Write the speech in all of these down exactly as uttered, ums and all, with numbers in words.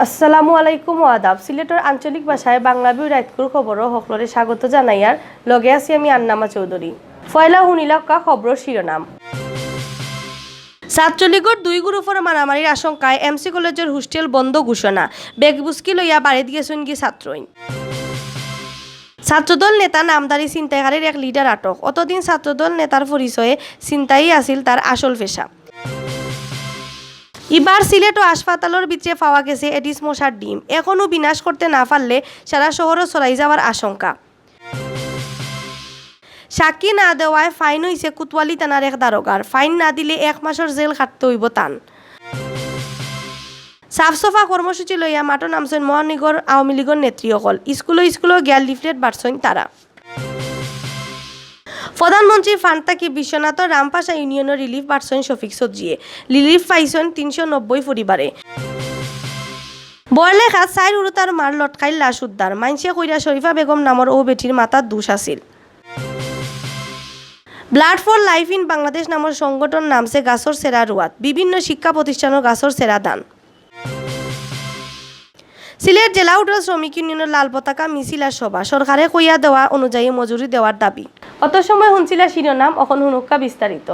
আসসালামু আলাইকুম ও আদাব। সিলেটর আঞ্চলিক ভাষায় বাংলা ভিউ রাইতকুর খবরো হকলরে স্বাগত জানাইয়ার। লগে আছি আমি আন্নামা চৌধুরী। পয়লা হুনিলাউক্কা খবরর শিরোনাম। ছাত্রলীগর দুই গ্রুপর মারামারির আশঙ্কায় এমসি কলেজর হোস্টেল বন্ধ ঘোষণা। ব্যাগ বুচকি লইয়া বাড়িত গেছইনগি ছাত্রইন। ছাত্রদল নেতা নামধারী ছিনতাইকারীর এক লিডার আটক। অতদিন ছাত্রদল নেতার পরিচয়ে ছিনতাই আছিল তার আসল পেশা। ইবার সিলেটো হাসপাতালর ভিতরে পাওয়া গেছে এডিস মশার ডিম। এখনও বিনাশ করতে না পারলে সারা শহরো ছড়াই যাওয়ার আশঙ্কা। সাক্ষী না দেওয়ায় ফাইন অইছে কোতোয়ালি থানার এক দারোগার। ফাইন না দিলে এক মাসর জেল খাটতে অইবো তান। সাফ সফা কর্মসূচি লইয়া মাঠো নামছইন মহানগর আওয়ামী লীগর নেত্রী অকল। স্কুলো স্কুলো গিয়া লিফলেট বাটছইন তারা। প্রধানমন্ত্রীর ফান্ড থাকি বিশ্বনাথর রামপাশা ইউনিয়নর রিলিফ বাটছইন শফিক চৌধুরীয়ে। রিলিফ পাইছইন তিনশো নব্বই পরিবারে। বড়লেখাত চাইর হুরুতার মার লটকাইল লাশ উদ্ধার। মাইনষে কইরা শরীফা বেগম নামর অউ বেটির মাথাত দুষ আছিল। Blood for Life in Bangladesh নামর সংগঠন নামছে গাছর চেরা রুয়াত। বিভিন্ন শিক্ষা প্রতিষ্ঠানর গাছর চেরা দান। সিলেট জেলা হোটেল শ্রমিক ইউনিয়নর লাল পতাকা মিছিল আর সভা। সরকারে কইয়া দেওয়া অনুযায়ী মজুরি দেওয়ার দাবি। অত সময় হুনছিলা শিরোনাম, অখন হুনুক্কা বিস্তারিত।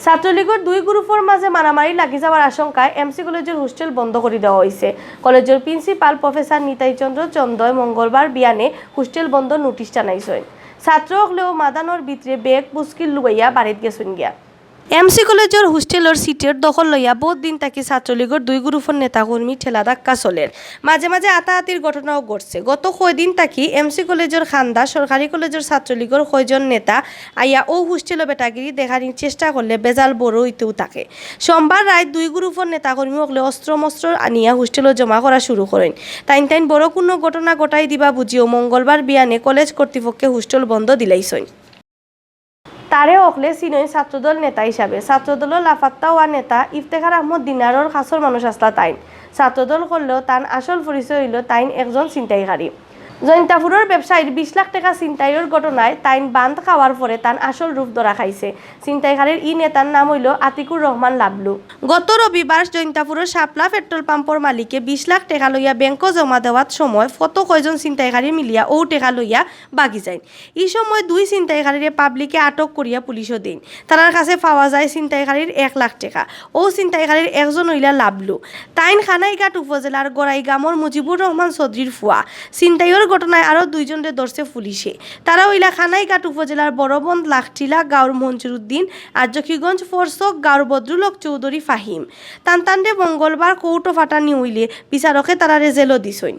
ছাত্রলীগর দুই গ্রুপর মাঝে মারামারি লাগি যাওয়ার আশঙ্কায় এমসি কলেজর হোস্টেল বন্ধ করি দেওয়া অইছে। কলেজর প্রিন্সিপাল প্রফেসর নিতাই চন্দ্র চন্দয় মঙ্গলবার বিয়ানে হোস্টেল বন্ধর নোটিশ জানাইছইন। ছাত্র অকলেও মাদানর ভিতরে ব্যাগ বুচকি লুয়াইয়া বাড়িত গেছইন গিয়া। এমসি কলেজর হোস্টেলর সিটর দখল লইয়া বউত দিন থাকি ছাত্রলীগর দুই গ্রুপর নেতাকর্মী ঠেলা ধাক্কা চলের। মাঝে মাঝে আতাআতির ঘটনাও ঘটছে। গত কয়দিন থাকি এমসি কলেজর কান্দা সরকারি কলেজর ছাত্রলীগর কয়জন নেতা আইয়া অউ হোস্টেলো বেটাগিরি দেখানির চেষ্টা করলে বেজাল বড় অইতেউ থাকে। সোমবার রাইত দুই গ্রুপর নেতাকর্মী অকলে অস্ত্র-মস্ত্র আনিয়া হোস্টেলো জমা করা শুরু করইন। তাইন তাইন বড় কুনু ঘটনা ঘটাই দিবা বুঝিও মঙ্গলবার বিয়ানে কলেজ কর্তৃপক্ষে হোস্টেল বন্ধ দিলাইছইন। তারে অকলে চিনইন ছাত্রদল নেতা হিসাবে। ছাত্রদলর লাপাত্তা অওয়া নেতা ইফতেখার আহমদ দিনারর কাছর মানুষ আছলা তাইন। ছাত্রদল করলেও তান আসল পরিচয় অইলো তাইন একজন ছিনতাইকারী। জৈন্তাপুরর ব্যবসায়ীর বিশ লাখ টেকা ছিনতাইর ঘটনায় তাইন বান্ধ খাওয়ার পরে তান আসল রূপ ধরা খাইছে। ছিনতাইকারীর ই নেতার নাম অইলো আতিকুর রহমান লাবলু। গত রবিবার জৈন্তাপুরর শাপলা পেট্রোল পাম্পর মালিকে বিশ লাখ টেকা লইয়া ব্যাংকো জমা দেওয়ার সময় ফতো কয়জন ছিনতাইকারী মিলিয়া অউ টেকা লইয়া বাগি যাইন। ই সময় দুই ছিনতাইকারীরে পাবলিকে আটক করিয়া পুলিশো দেইন। তারার কাছে পাওয়া যায় ছিনতাইকারীর এক লাখ টেকা। অউ ছিনতাইকারীর একজন অইলা লাবলু। তাইন কানাইঘাট উপজেলার গড়াইগামর মুজিবুর রহমান চৌধুরীর ফুয়া। ছিনতাইর ঘটনায় আরো দুইজনরে ধরছে পুলিশে। তারা অইলা কানাইঘাট উপজেলার বড়বন্দ লাখটিলা গাঁওর মঞ্জুরুদ্দিন আর জকিগঞ্জ ফরচক গাঁওর বদরুল হক চৌধুরী ফাহিম। তান তানরে মঙ্গলবার কোর্টো পাঠানি অইলে বিচারকে তারারে জেলো দিছইন।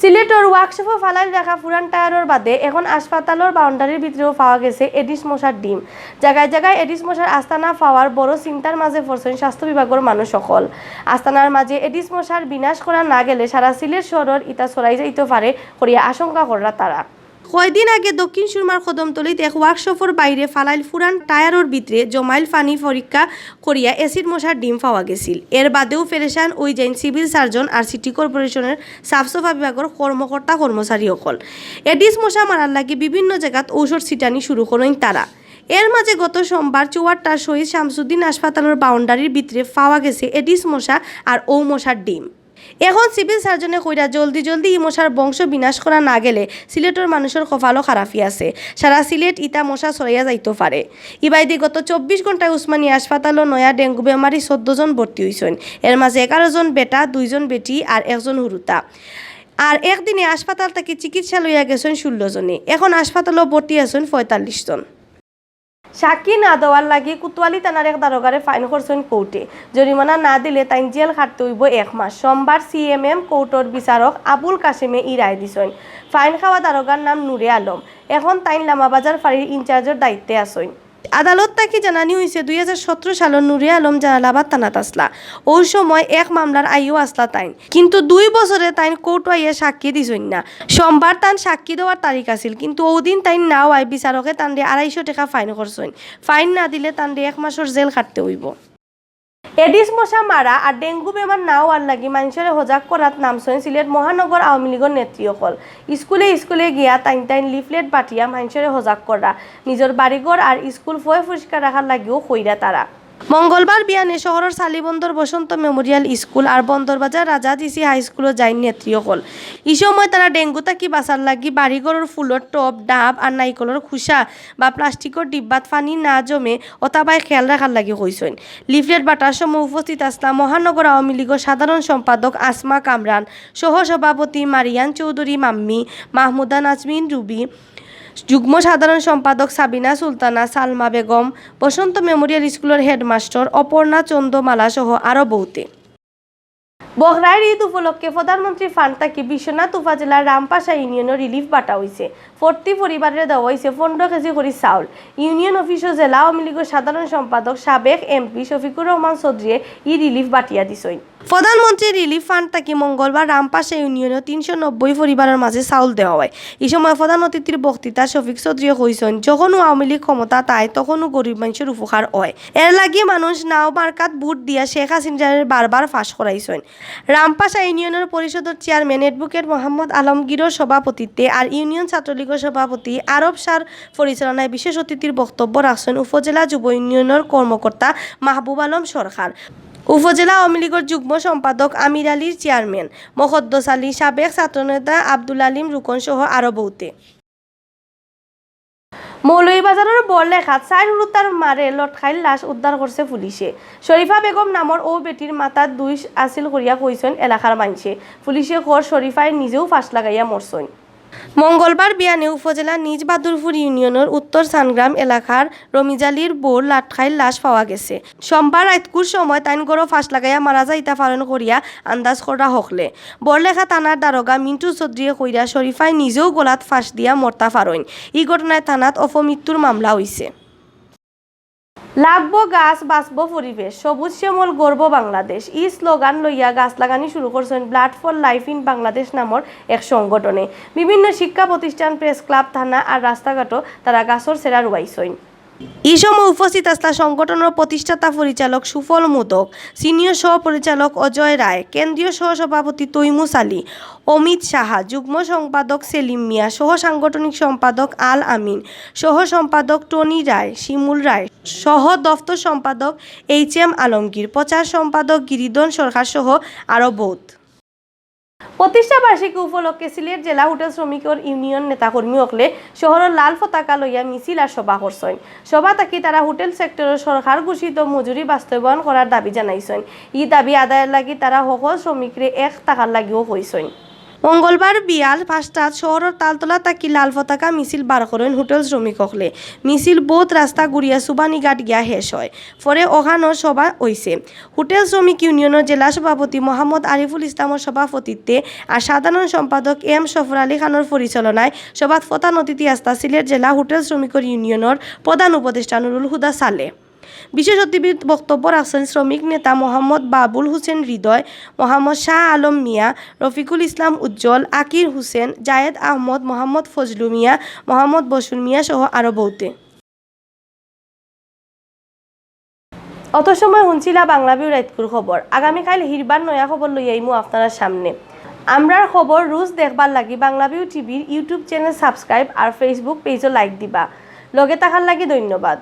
সিলেটর ওয়ার্কশপো ফালাইল রাখা পুরান টায়ারর বাদে এখন হাসপাতালর বাউন্ডারির ভিতরেও পাওয়া গেছে এডিস মশার ডিম। জাগায় জাগায় এডিস মশার আস্তানা পাওয়ার বড় চিন্তার মাঝে পড়ছইন স্বাস্থ্য বিভাগর মানুষ অকল। আস্তানার মাঝে এডিস মশার বিনাশ করা না গেলে সারা সিলেট শহরর ইতা ছড়াই যাইতো পারে করিয়া আশঙ্কা কররা তারা। কয়দিন আগে দক্ষিণ সুরমার কদমতলিত এক ওয়ার্কশপর বাইরে ফালাইল পুরান টায়ারর ভিতরে জমাইল পানি পরীক্ষা করিয়া এসিড মশার ডিম পাওয়া গেছিল। এর বাদেও পেরেশান অই যাইন সিভিল সার্জন আর সিটি কর্পোরেশনের সাফ সফা বিভাগর কর্মকর্তা কর্মচারী অকল। এডিস মশা মারার লাগি বিভিন্ন জাগাত ঔষধ ছিটানি শুরু করইন তারা। এর মাঝে গত সোমবার চুয়াট্টার শহীদ শামসুদ্দিন হাসপাতালর বাউন্ডারির ভিতরে পাওয়া গেছে এডিস মশা আর অউ মশার ডিম। এখন সিভিল সার্জনে কইরা জলদি জলদি ই মশার বংশ বিনাশ করা না গেলে সিলেটর মানুষর কপালও খারাপি আছে। সারা সিলেট ইতা মশা ছড়াইয়া যাইতো পারে। ইবায়দি গত চব্বিশ ঘন্টায় উসমানী হাসপাতালও নয়া ডেঙ্গু বেমারি চৌদ্দ জন ভর্তি অইছইন। এর মাঝে এগারো জন বেটা, দুইজন বেটি আর একজন হুরুতা। আর একদিনে হাসপাতাল থাকি চিকিৎসা লইয়া গেছইন ষোলো জনে। এখন হাসপাতালও ভর্তি আছইন পঁয়তাল্লিশ জন। সাক্ষী না দেওয়ার লাগি কোতোয়ালি থানার এক দারোগারে ফাইন করছইন কোর্টে। জরিমানা না দিলে তাইন জেল খাটতে অইবো এক মাস। সোমবার সিএমএম কোর্টর বিচারক আবুল কাশেমে ই রায় দিছইন। ফাইন খাওয়া দারোগার নাম নূরে আলম। এখন তাইন লামাবাজার ফাঁড়ির ইনচার্জর দায়িত্বে আছইন। আদালত থাকি জানানি অইছে, দুই হাজার সতেরো সালর নূরে আলম জালালাবাদ থানাত আছলা। অউ সময় এক মামলার আইও আছলা তাইন। কিন্তু দুই বছরে তাইন কোর্টো আইয়া সাক্ষী দিছইন না। সোমবার তান সাক্ষী দেওয়ার তারিখ আছিল, কিন্তু অউ দিন তাইন না আওয়ায় বিচারকে তানরে আড়াইশো টেকা ফাইন করছইন। ফাইন না দিলে তানরে এক মাসর জেল খাটতে অইবো। এডিস মশা মারা আর ডেঙ্গু বেমার না অওয়ার লাগি মানষরে হজাগ করাত নামছইন সিলেট মহানগর আওয়ামী লীগর নেত্রী অকল। স্কুলে স্কুলে গিয়া তাইন তাইন লিফলেট বাটিয়া মানষরে হজাগ কররা। নিজর বাড়িঘর আর স্কুল ফয় পরিষ্কার রাখার লাগিও কইরা তারা। মঙ্গলবার বিয়ানে শহরর সালিবন্দর বসন্ত মেমোরিয়াল স্কুল আর বন্দরবাজার রাজা জিসি হাই স্কুলো যাইন নেত্রী অকল। ই সময় তারা ডেঙ্গু থাকি বাঁচার লাগি বাড়িঘরর ফুলর টব, ডাব আর নাইকলর খুসা বা প্লাস্টিকর ডিব্বাত পানি না জমে অতাবায় খেয়াল রাখার লাগি কইছইন। লিফলেট বাটার সময় উপস্থিত আছলা মহানগর আওয়ামী লীগর সাধারণ সম্পাদক আসমা কামরান, সহ সভাপতি মারিয়ান চৌধুরী মাম্মি, মাহমুদা নাজমিন রুবি, যুগ্ম সাধারণ সম্পাদক সাবিনা সুলতানা, সালমা বেগম, বসন্ত মেমোরিয়াল স্কুলর হেডমাস্টার অপর্ণা চন্দমালা সহ আরো বউতে। বখরাইর ঈদ উপলক্ষে প্রধানমন্ত্রী ফান্ড থাকি বিশ্বনাথ উপজেলার রামপাশা ইউনিয়নো রিলিফ বাটা অইছে। প্রতি পরিবাররে দেওয়া অইছে পনেরো কেজি করি চাউল। ইউনিয়ন অফিসো জেলা আওয়ামী লীগর সাধারণ সম্পাদক সাবেক এমপি শফিকুর রহমান চৌধুরীয়ে ই রিলিফ বাটিয়া দিছইন। প্রধানমন্ত্রী রিলিফ ফান্ড থাকি মঙ্গলবার রামপাশা ইউনিয়নো তিনশো নব্বই পরিবারর মাঝে চাউল দেওয়া অয়। ই সময় প্রধান অতিথির বক্তৃতা শফিক চৌধুরীয়ে কইছইন, যখনউ আওয়ামী লীগ ক্ষমতাত আয়, তখনউ গরিব মানষর উপকার অয়। এরলাগি মানুষ নাও মার্কাত ভোট দিয়া শেখ হাসিনারে বারবার ফাঁস করাইছইন। রামপাশা ইউনিয়নর পরিষদর চেয়ারম্যান অ্যাডভোকেট মোহাম্মদ আলমগীরর সভাপতিত্বে আর ইউনিয়ন ছাত্রলীগর সভাপতি আরব শাহর পরিচালনায় বিশেষ অতিথির বক্তব্য রাখছইন উপজেলা যুব ইউনিয়নর কর্মকর্তা মাহবুব আলম সরকার, উপজেলা আওয়ামী লীগর যুগ্ম সম্পাদক আমির আলীর চেয়ারম্যান মকদ্দস আলী, সাবেক ছাত্রনেতা আব্দুল আলিম রুকন সহ আরো বউতে। মৌলভীবাজারর বড়লেখাত চাইর হুরুতার মারে লটকাইল লাশ উদ্ধার করছে পুলিশে। শরীফা বেগম নামর অউ বেটির মাথাত দুষ আছিল করিয়া কইছইন এলাকার মানষে। পুলিশে কর শরীফায় নিজেউ ফাঁস লাগাইয়া মরছইন। মঙ্গলবার বিয়ানে উপজেলার নিজ বাদুরপুর ইউনিয়নর উত্তর সানগ্রাম এলাকার রমিজ আলীর বউর লটকাইল লাশ পাওয়া গেছে। সোমবার রাইতকুর সময় তাইন ঘরো ফাঁস লাগাইয়া মারা যাইতা পারইন করিয়া আন্দাজ করা হকলে। বড়লেখা থানার দারোগা মিন্টু চৌধুরীয়ে কইরা শরীফায় নিজেউ গলাত ফাঁস দিয়া মরতা পারইন। ই ঘটনায় থানাত অপমৃত্যুর মামলা অইছে। লাগবো গাছ, বাঁচবো পরিবেশ, সবুজ শ্যামল গড়বো বাংলাদেশ। ই স্লোগান লইয়া গাছ লাগানি শুরু করছইন Blood for Life in Bangladesh নামর এক সংগঠনে। বিভিন্ন শিক্ষা প্রতিষ্ঠান, প্রেস ক্লাব, থানা আর রাস্তাঘাটো তারা গাছর চেরা রুয়াইছইন। ই সময় উপস্থিত আছলা সংগঠনর প্রতিষ্ঠাতা পরিচালক সুফল মোদক, সিনিয়র সহ পরিচালক অজয় রায়, কেন্দ্রীয় সহ সভাপতি তৈমুস আলী, অমিত সাহা, যুগ্ম সম্পাদক সেলিম মিয়া, সহ সাংগঠনিক সম্পাদক আল আমিন, সহ সম্পাদক টনি রায়, শিমুল রায়, সহ দপ্তর সম্পাদক এইচ এম আলমগীর, প্রচার সম্পাদক গিরিধন সরকার সহ আরো বউত। প্রতিষ্ঠা বার্ষিকী উপলক্ষে সিলেট জেলা হোটেল শ্রমিকর ইউনিয়ন নেতাকর্মী অকলে শহরর লাল পতাকা লইয়া মিছিল আর সভা করছইন। সভা থাকি তারা হোটেল সেক্টরর সরকার ঘোষিত মজুরি বাস্তবায়ন করার দাবি জানাইছইন। ই দাবি আদায়র লাগি তারা হকল শ্রমিকরে এক থাকার লাগিও কইছইন। মঙ্গলবার বিয়াল পাঁচটাত শহরর তালতলা থাকি লাল পতাকা মিছিল বার করইন হোটেল শ্রমিক অকলে। মিছিল বউত রাস্তা ঘুরিয়া সুবানীঘাট গিয়া শেষ অয়। পরে অখানো সভা অইছে। হোটেল শ্রমিক ইউনিয়নর জেলা সভাপতি মোহাম্মদ আরিফুল ইসলামর সভাপতিত্বে আর সাধারণ সম্পাদক এম সফর আলী খানর পরিচালনায় সভাত প্রধান অতিথি আছলা সিলেট জেলা হোটেল শ্রমিকর ইউনিয়নর প্রধান উপদেষ্টা নুরুল হুদা সালেহ। বিশেষ অতিথির বক্তব্য রাখছইন শ্রমিক নেতা মোহাম্মদ বাবুল হোসেন হৃদয়, মোহাম্মদ শাহ আলম মিয়া, রফিকুল ইসলাম উজ্জ্বল, আকির হোসেন, জায়েদ আহমদ, মোহাম্মদ ফজলু মিয়া, মোহাম্মদ বসুর মিয়া সহ আরো বউতে। অত সময় হুনছিলা বাংলা ভিউ রাইতকুর খবর। আগামীকাইল হিরবার নয়া খবর লইয়া আইমু আপনারার সামনে। আমরার খবর রোজ দেখবার লাগি বাংলা ভিউ টিভির YouTube channel subscribe আর Facebook page ও like দিবা। লগে থাকার লাগি ধন্যবাদ।